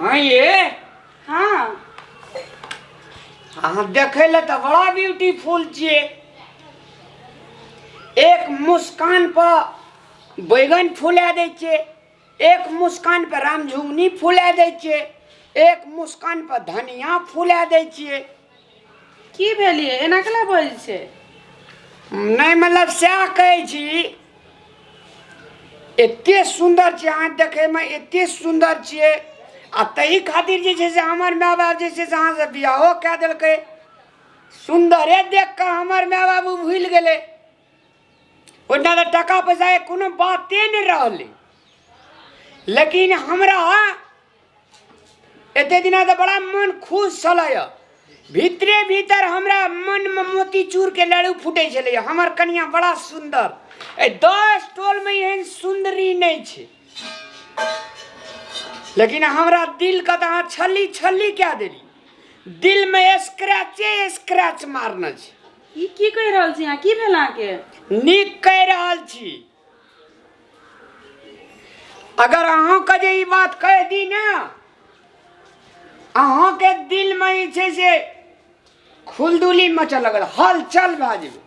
हाँ ये। हाँ। अहाँ देखै लए तऽ बड़ा ब्यूटीफुल छियै। एक मुस्कान पर बैगन फुला दै छियै, एक मुस्कान पर रामझुमनी फुला दै छियै, एक मुस्कान पर धनिया फुला दै छियै। की भेलियै, एना केला बजै छै? नहि, मतलब सएह कहै छी, एते सुन्दर छै अहाँ देखैमे, एते सुन्दर छियै आ ताहि खातिर जे छै से हमर माय बाप जे छै से अहाँसँ बियाहो कए देलकै। सुन्दरे देख कऽ हमर माय बाबू भूलि गेलै। ओहिना तऽ टाका पैसाके कोनो बाते नहि रहलै, लेकिन हमरा एते दिना तऽ बड़ा मन खुश छलैए। भीतरे भीतर हमरा मनमे मोतीचूरके लड्डू फूटै छलैए। हमर कनिया बड़ा सुन्दर, एहि 10 टोलमे एहन सुन्दरी नहि छै, लेकिन हमरा दिलके तऽ अहाँ छल्ली छल्ली कए देली। दिलमे स्क्रैचे स्क्रैच मारने छै। ई की कहि रहल छी अहाँ? की भेल अहाँके? नीक कहि रहल छी। अगर अहाँके जे ई बात कहि दी ने, अहाँके दिलमे जे छै से खुलदुली मचऽ लगल, हलचल भए जेबै।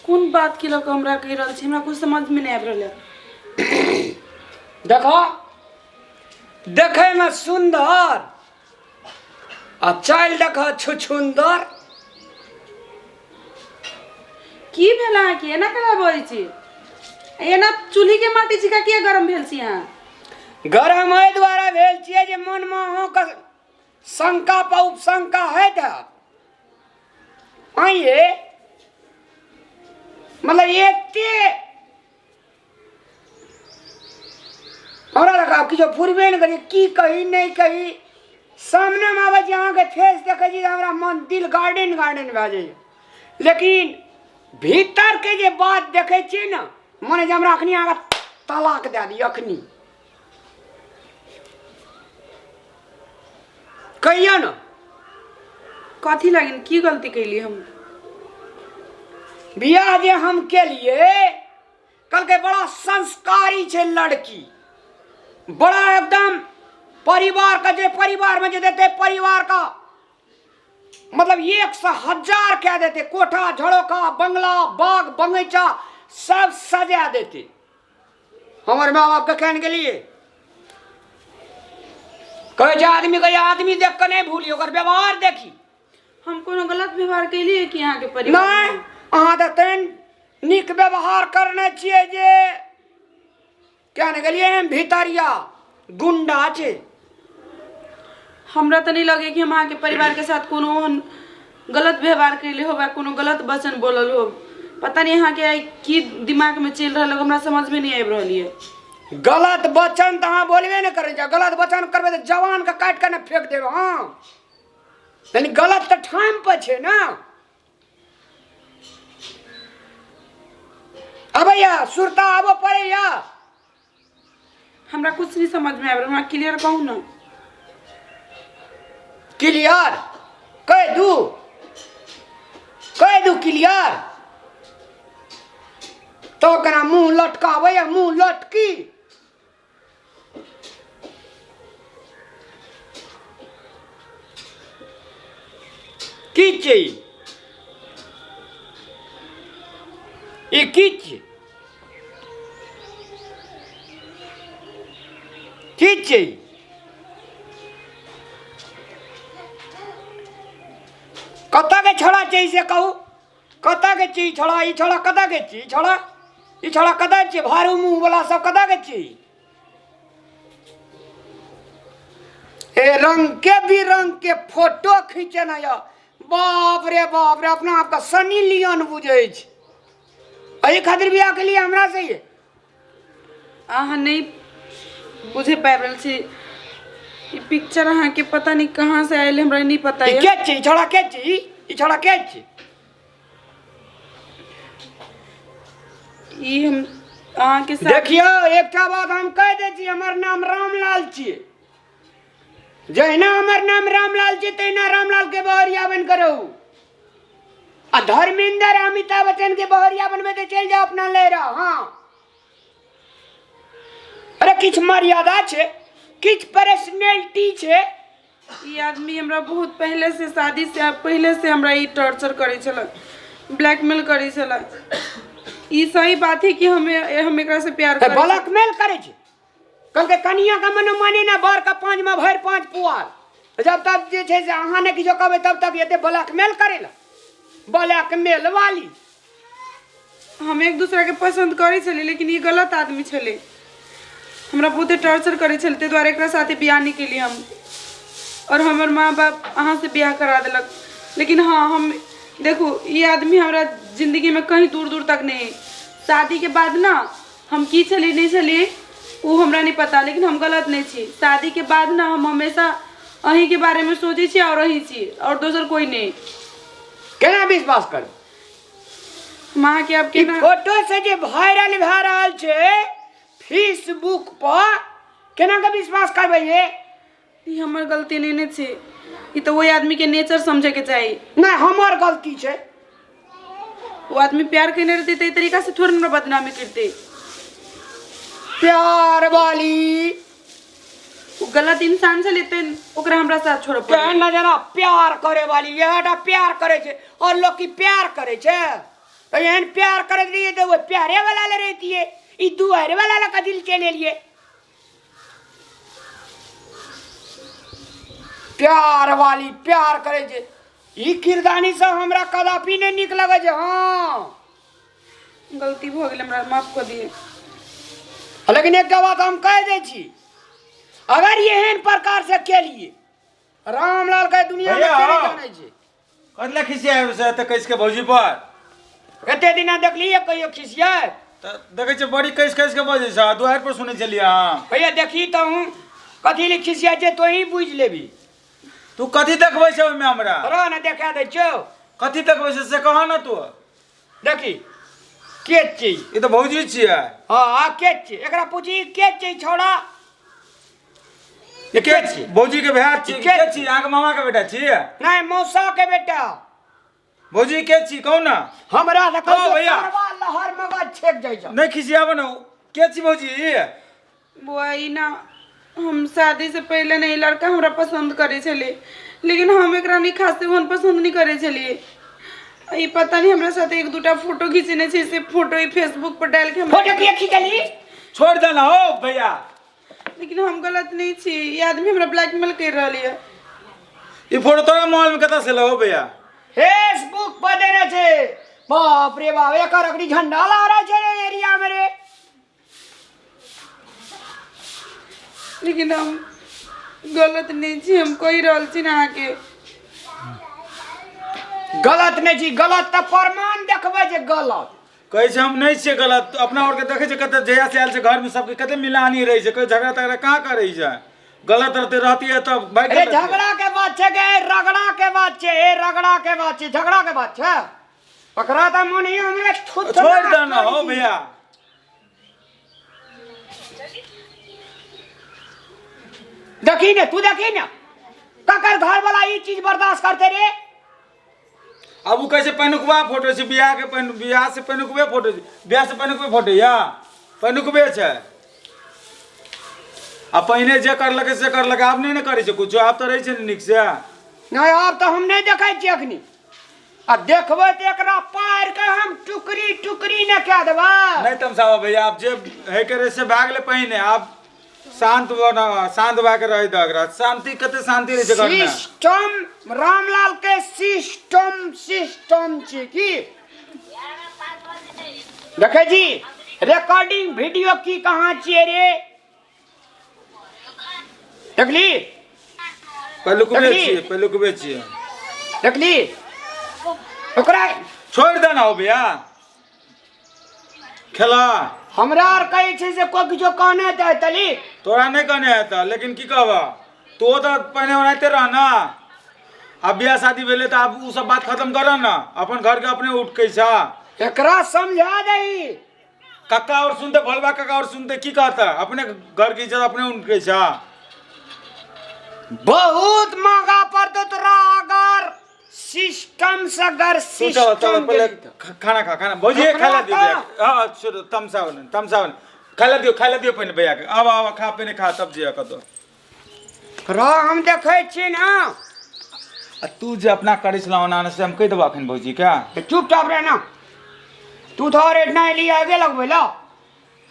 कोन बात के लऽ कऽ हमरा कहि रहल छी? हमरा कुछ समझमे नहि आबि रहल है। देखो, देखैमे सुन्दर आ चालि देख छुछुन्दर। की भेल अहाँके? एना केना बजै छी? एना चूल्ही के माटी छिका किया गरम भेल छी अहाँ? गरम एहि दुआरे भेल छियै जे मनमे अहाँके शंका पर उपशंका होइत हैत। आइए मतलब एते हमरा लगा किछो फुरबे नहि करी, की कही नहि कही। सामनेमे आबै छी, अहाँके फेस देखै छी तऽ हमरा मन दिल गार्डन गार्डन भए जाइए, लेकिन भीतरके जे बात देखै छियै ने, मने जे हमरा अखनी अहाँके तलाक दए दी अखनी। कहियौ ने। कथी लागिन? की गलती कैली हम? बियाह जे हम केलिए, कहलकै बड़ा संस्कारी छै लड़की, बड़ा एकदम परिवार का, जे परिवार में जे देते परिवार का मतलब एक से हजार कह देते, कोठा झड़ोका बंगला बाग बगीचा सब सजा देते। हमर माँ बाप के कहने गेलिए, कहै छै आदमी के आदमी देख के नहीं भूली, ओकर व्यवहार देखी। हम कोनो गलत व्यवहार कैलिए कि अहाँके परिवार? नहि, अहाँ तऽ तेहन नीक व्यवहार करने छियै जे क्या ने गेलियै भीतरिया गुंडा छै। हमरा तऽ नहीं लगे कि हम अहाँके परिवार के साथ कोनो ओहन गलत व्यवहार कैले होब, कोनो गलत वचन बोलल होब। पता नहीं अहाँके आइ की दिमाग में चलि रहल, हमरा समझ में नहीं आबि रहल ये। गलत वचन तऽ अहाँ बोलबे नहि करै छियै। गलत वचन करबै तऽ जवान के काटि कऽ ने फेंक देब। हँ, लेकिन गलत तऽ ठाम पर छै ने। अबैया सुरता आबऽ पड़ैया। हमरा कुछ नहीं समझ में आबि रहल, हमरा क्लियर कहू ना। क्लियर कह दू, कह दू क्लियर तो केना मुंह लटकाबै, मुंह लटकी। की छै ई? की छै? की छै? कतऽ के छोड़ा छै से कहू, कतऽ के छी छोड़ा? ई छोड़ा कतऽ के छी? छोड़ा, ई छोड़ा कतऽ छी? भारू मुँह वाला सब कतऽ के छी? ए रंग के बिरंग के फोटो खींचना या, बाप रे बाप रे, अपना आपका सनी लियोन बुझै छै। एहि खातिर बियाह के लिए हमरा से ये अहाँ नहीं बुझे पाबि रहल छी। ई पिक्चर अहाँके पता नहीं कहाँ से आयल, हमरा नहीं पता ई ये। के छी छोड़ा? के छी ई छोड़ा? के छी ई? हम अहाँके साथ देखियौ, एकटा बात हम कहि दै छी, हमर नाम रामलाल छियै। जहिना हमर नाम रामलाल छै तहिना रामलाल के बहरिया बन के रहू, आ धर्मेंद्र अमिताभ बच्चन के बहरिया बनबे तऽ चलि जाओ अपना ले रह। हाँ, अरे किछु मर्यादा छै। किछु पर्सनैलिटी छै। ई आदमी हमरा बहुत पहले से, शादी से पहले से हमरा ई टॉर्चर करै छलै, ब्लैकमेल करै छलै। ई सही बात है कि हम एकरा से प्यार करै। ब्लैकमेल करै छै, कहलकै कनिया के मनो माने ना, बर के पाँच में भरि पाँच पुआल। जब तक जे छै से अहाँ नहि किछो कहबै तब तक एते ब्लैकमेल करै ला, ब्लैकमेल वाली। हम एक दूसरा के पसंद करै छलियै, लेकिन ई गलत आदमी छलै, हमरा बहुते टॉर्चर करै छलै, ताहि दुआरे एकरा साथे बियाह नहि केलियै हम। और हमर माँ बाप अहाँ से बियाह करा देलक। लेकिन हाँ, हम देखू, ई आदमी हमरा जिंदगी में कहीं दूर दूर तक नहीं। शादी के बाद ना हम की छलियै नहि छलियै ओ हमरा नहि पता, लेकिन हम गलत नहि छी। शादी के बाद ना हम हमेशा अहीं के बारे में सोचै छी और अहीं छी और दोसर कोई नहीं। केना विश्वास करबै? हम अहाँके आब ई केना फोटो से जे वायरल भए रहल छै फेसबुक पर, केना के विश्वास करबै ये? ई हमर गलती नहि ने छै, ई तऽ ओहि आदमीके नेचर समझैके चाही। नहि, हमर गलती छै। ओ आदमी प्यार केने रहतै तऽ एहि तरीकासँ थोड़े हमरा बदनामी करतै। प्यार वाली ओ गलत इंसान छलै तैं ओकरा हमरा साथ छोड़ऽ पड़लै। केहन नजरा प्यार करे वाली, इएह प्यार करे छै। और लोग की प्यार करे छै तऽ एहन प्यार करैत रहियै तऽ ओहि प्यारे वाला ले रहितियै, ई दुआरे वाला लऽ कऽ दिल चलि एलियै। प्यार वाली प्यार करे छै, ई किरदानी सब हमरा कदापि नहि नीक लगै छै। हँ, गलती भऽ गेलै, हमरा माफ कऽ दिअ। लेकिन एकटा बात हम कहि दै छी, अगर एहन प्रकार से केलिए रामलाल के दुनिया में भैया। के नहि जानै छै। कतला खिसियाए से एते कसि के भौजी पर? एते दिना देखलिए कहियो खिसियाए? तऽ देखै छियै बड़ी कसि कसि के बजै छै, दुआरि पर सुनै छलियै अहाँ। भैया, देखी तऽ हूँ कथी ले खिसियाए छै, तोही बुझि लेबी। तू कथी देखबै छै ओहिमे हमरा? रह ने, देखा दै छियौ। कथी देखबै छै से कह ने तू। देखी के छी। ई तऽ भौजी छियै। हँ, आ के छी? एकरा पूछी के छी छौड़ा। ई के छी? भौजी के भैया छी। के के छी? अहाँके मामा के बेटा छी? नहीं, मौसा के बेटा। भौजी के छी कहू ना। हमरा से ओ भैया। लहर मगज छेक जाइ छ। नहीं खिसियाबो ना। के छी भौजी? बौआ, ई ना हम शादी से पहले नहीं लड़का हमरा पसंद करे छलै, लेकिन हम एकरा नहीं खासे ओहन पसंद नहीं करे छलियै। ई पता नहीं हमरा साथे एक दूटा फोटो खींचने छै, से फोटो ई फेसबुक पर डाल के हमरा। फोटो किया खींचली? छोड़ देना हो भैया। लेकिन हम गलत नहीं छी, ई आदमी हमरा ब्लैकमेल कर रहल ये। ई फोटो तोरा मोबाइल में कतऽ से हो भैया? फेसबुक पर देने छै। बाप रे बाप, एकर अखनी झंडा लहरा छै रे एरिया में रे। लेकिन हम गलत नहीं छी, हम कहि रहल छी ने अहाँके। गलत नहीं छी, गलत तऽ प्रमाण देखबै जे गलत। कहै छै हम नहि छियै गलत। अपना आरके देखै छै कते जहिया से आयल छै घरमे सबके कते मिलानी रहै छै, कोइ झगड़ा तगड़ा कहाँ करै छै? गलत रहते रहती है तब भाई। अरे झगड़ा के बात छै के रगड़ा के बात छै? ए रगड़ा के बात छै, झगड़ा के बात छै? ओकरा तऽ मन ही हमरा थुथ छोड़ देना हो भैया। देखी ने तू, देखी ने ककर घर वाला ई चीज बर्दाश्त करते रे? अब उ कहै छै पहिनुकबा फोटो छै, बियाह के पहिन, बियाह से पहिनुकबे फोटो छै, बियाह से पहिनुकबे फोटो या पहिनुकबे छै। आ पहिने जे करलकै से करलकै, आब नहि ने करै छै कुछो, आब तऽ रहै छै ने नीक से। नहि, आब तऽ हम नहि देखै छियै अखनी, आ देखबै तऽ एकरा पारि के हम टुकड़ी टुकड़ी ने कए देबै। नहि तमसाबऽ भैया, आब जे होइ के रहै से भए गेलै पहिने, आब शांत बना, शांत भए के रहै दऽ एकरा। शांति कते शांति रहै छै घरमे। सिस्टम रामलाल के सिस्टम सिस्टम छी की देखै छी रिकॉर्डिंग वीडियो की कहाँ छियै रे? देखली? पहिलुकबे देखली? छियै, पहिलुकबे छियै। देखली ओकरा? छोड़ि देना हो भैया खेला। हमरा आर कहै छै से कोइ किछो कहने तऽ तली। तोरा नहि कहने हेतऽ, लेकिन की कहबह, तो तऽ पहिने ओनाहिते रह ने। आब बियाह शादी भेलै तऽ आब ओ सब बात खत्म करऽ ने, अपन घरके अपने उठकै छ। एकरा समझा दही। कक्का और सुनते, भोलबा कक्का और सुनते की कहता? अपने घर के इज्जत अपने उनके छा। बहुत महंगा पड़तो तोरा अगर सिस्टम से अगर तू चल चल सिस्टम पहले गेली तऽ। खाना खा, खाना भौजी ओकरा खा ला दियो भैया तऽ- के। हाँ छोड़ो, तमसाओ नहीं, तमसाओ नहीं, खा ला दियो, खा ला दियो पहले भैया के। आवा आवा खा, पहले खा तब जिया कतो। रह, हम देखै छी ने। आ तू जे अपना करै छलह ओना से हम कहि देबो अखन भौजी के। तऽ चुपचाप रह ना तू। तो और एतना एली आगे लगबै ला।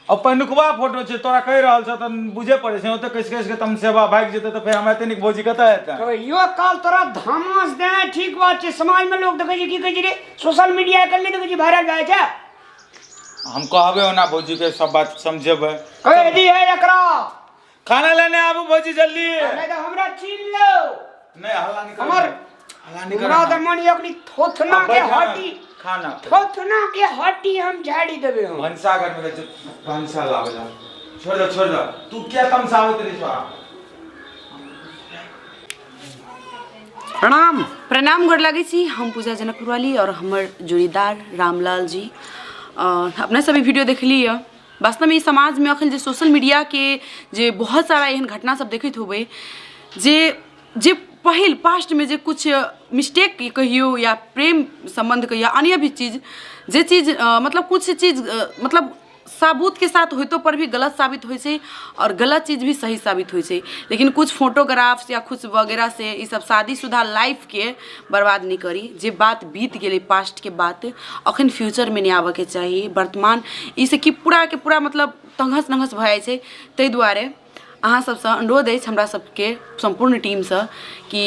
अब पहिलुकवा फोटो छै, तोरा कहि रहल छौ तऽ बुझे पड़ै छै। ओते कसि कसि के तमसेबा भागि जेतै तऽ फेर हमरा एते नीक भौजी कतऽ हेतै? कहियो काल तोरा धमास देना ठीक बात छै। समाज में लोग देखै छै, की कहै छै रे, सोशल मीडिया के नहि देखै छै, वायरल भए जाइ छै। हम कहबै ओना भौजी के, सब बात समझेबै। कहि दिहे एकरा। खाना लेने आबू भौजी, जल्दी। नहि तऽ हमरा छीन लो। नहि, हल्ला नहि हमर हल्ला नहि। हमरा तऽ मन अखनी थोथना के हड्डी खाना थोथना के हड्डी हम झाड़ी देबै हम। भनसाघर में रहै छै, भनसा लाबै ला। छोड़ दे, छोड़ दे। तू किया तमसाबैत रहै छौ? प्रणाम। प्रणाम, गोर लगै छी। हम पूजा जनकपुरवाली और हमर जोड़ीदार रामलाल जी। अपने सब ई वीडियो देखली यऽ। वास्तवमे ई समाजमे अखन जे सोशल मीडियाके जे बहुत सारा एहन घटना सब देखैत होबै, जे जे पहिल पास्टमे जे कुछ मिस्टेक कहियौ या प्रेम सम्बन्ध कहियौ, अन्य भी चीज, जे चीज मतलब कुछ चीज मतलब साबूतके साथ होइतो पर भी गलत साबित होइ छै आओर गलत चीज भी सही साबित होइ छै। लेकिन कुछ फोटोग्राफ्स या कुछ वगैरह से ई सब शादीशुदा लाइफके बर्बाद नहि करी। जे बात बीत गेलै पास्टके बात, अखन फ्यूचरमे नहि आबऽके चाही। वर्तमान ई से कि पूराके पूरा मतलब तंघस नंघस भऽ जाइ छै। ताहि दुआरे अहाँ सबसँ अनुरोध अछि हमरा सबके सम्पूर्ण टीमसँ कि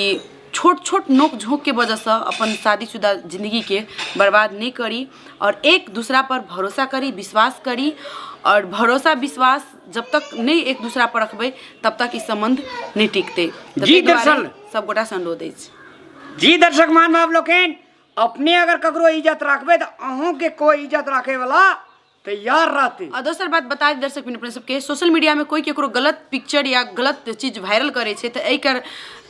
छोट छोट नोक झोंकके वजहसँ अपन शादीशुदा जिन्दगीके बर्बाद नहि करी आओर एक दूसरापर भरोसा करी, विश्वास करी। आओर भरोसा विश्वास जब तक नहि एक दूसरा पर रखबै, तब तक ई सम्बन्ध नहि टिकतै। तऽ जी ताहि दुआरे दरअसल सबगोटासँ अनुरोध अछि। जी दर्शक महानुभाव लोकनि, अपने अगर ककरो इज्जत राखबै तऽ अहूँके कोइ इज्जत राखैवला तैयार रहतै। आ दोसर बात बता दी दर्शक अपने सबके, सोशल मीडियामे कोइ केकरो गलत पिक्चर या गलत चीज वायरल करै छै तऽ एहिकर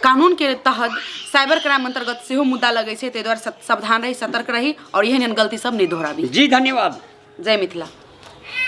कानूनके तहत साइबर क्राइम अन्तर्गत सेहो मुद्दा लगै छै। ताहि दुआरे सावधान रही, सतर्क रही आओर एहन एहन गलती सब नहि दोहराबी। जी, धन्यवाद। जय मिथिला।